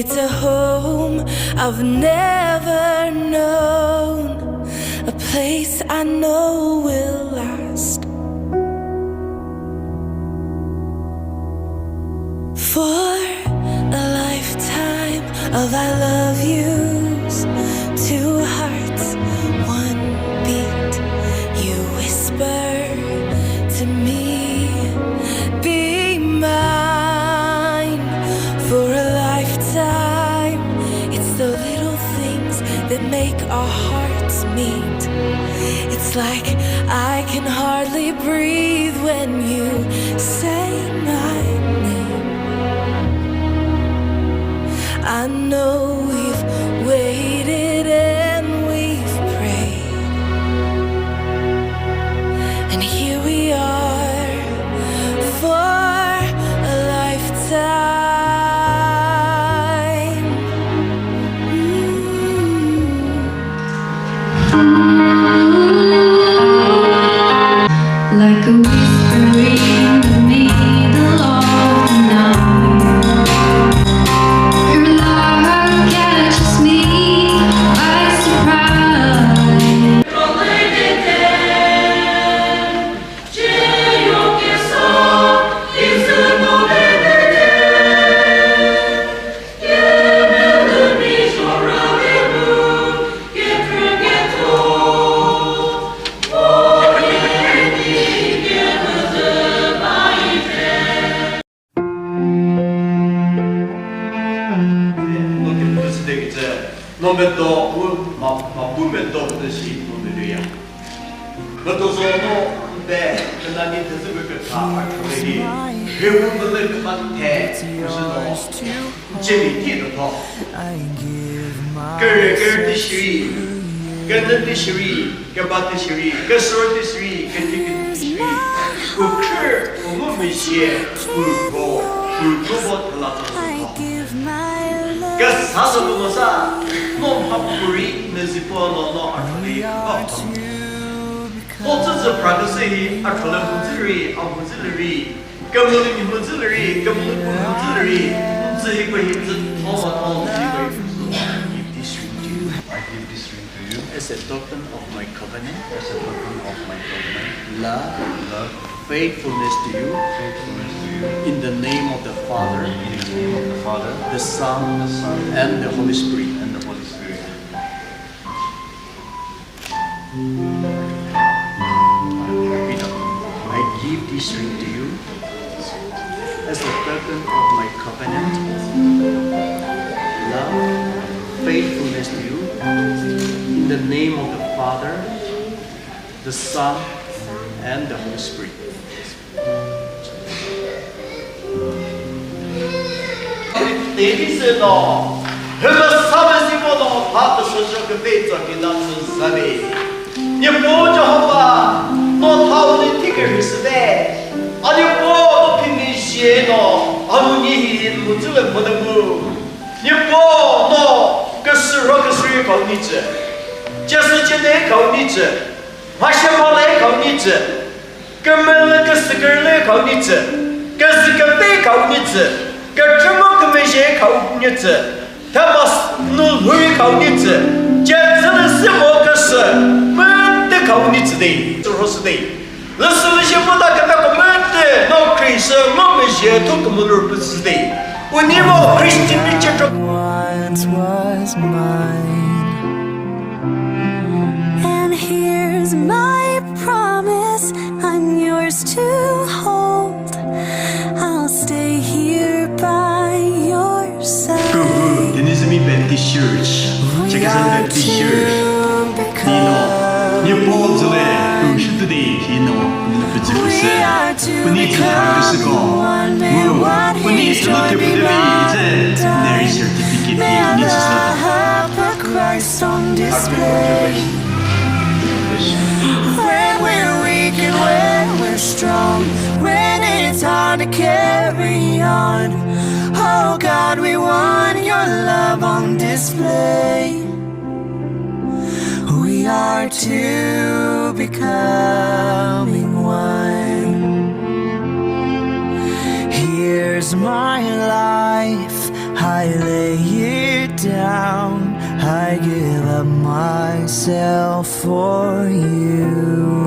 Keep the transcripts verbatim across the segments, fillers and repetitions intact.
It's a home I've never known, a place I know will last. For a lifetime of I love yous, two hearts, one beat. You whisper to me, be mine for a lifetime. It's the little things that make our hearts meet. It's like I can hardly breathe when you say my name. I know we've waited and we've prayed, and here we are for a lifetime. Mm. Like a whisper in the middle of the night, your love catches me by surprise. No medo u ma, ma pu medo de shi no medo ya. Medo zo no be, kena ni te zü be ke ta a khe hi. He u be le ke ma te, u shi no. Jemi ti do tho. Kere kere ti shiri, kene ti shiri, keba ti shiri, kesoro ti shiri, keti keti ti shiri. Ukhrü, umu mishie, uko, uko bo thala tho tho. Kesa so mo sa, no mha puri, mezipo no no arhali. O tsü tsü pra kese hi, arhali muziri, a muziri. Kümüli mihmüzü lüri, kümüli pumhüzü lüri, nzü hi kwe hi nzü thoma thon, nzü hi kwe hi nzü. I give this ring to you. I give this ring to you. As a token of my covenant. As a token of my covenant. Love. Love. Faithfulness to you. Faithfulness to you. In the name of the Father. In the name of the Father. The Son. The Son. And the Holy Spirit. And the Holy Spirit. I give this ring to you as a token of my covenant, love, faithfulness to you, in the name of the Father, the Son, and the Holy Spirit. Tedi se no, hüma sa be si mo no, ha to shosho ke pe tso ki na tsu sa be. Nyepo Jehovah, no thau ni ti ke ri se be. A Nyepo no phi ni shie no, a mu ni hi mu tsu le mo de mu. Nyepo no, ke su ro ke su ri kau ni tse. Je su je ne kau ni tse. Ma she ma le kau ni tse. Kümüle küsükürle kau nitsü, küsüküpe kau nitsü, kütrümo kümüzhe kau nitsü, thamas nulhui kau nitsü, cetsüle sümo küsü, mütü kau nitsü de, tsurhosü de. Lüsülüshe muta küta kümütü, no Christ, no müzhe tu kümülür püsü de. Unimo Christian ni chetro. Once was mine. And here's my promise, I'm yours to hold. I'll stay here by your side. Kühu, Denizli Baptist Church, Chakhesang Baptist Church, nino, Nyepo züle, kühu shütüdi, nino, lüpüzü küsü. Puni zü thang küsüko. Mu, puni zü lütü pütüli zü, neri certificate ni zü zü. Christ on display. When we're weak and when we're strong, when it's hard to carry on, oh God, we want your love on display. We are two becoming one. Here's my life, I lay it down, I give up myself for you.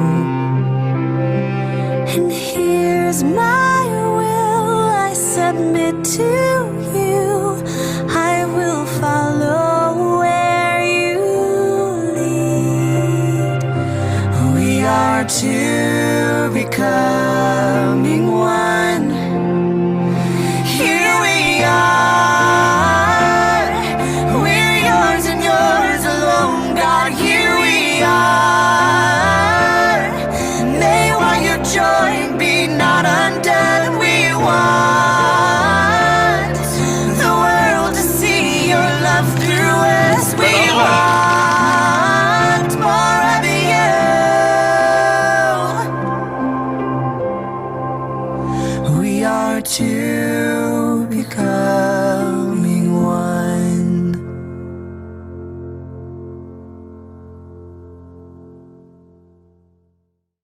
And here's my will, I submit to you. I will follow where you lead. We are two becoming one. Here we are. We're yours and yours alone, God. Here we are. May what you chose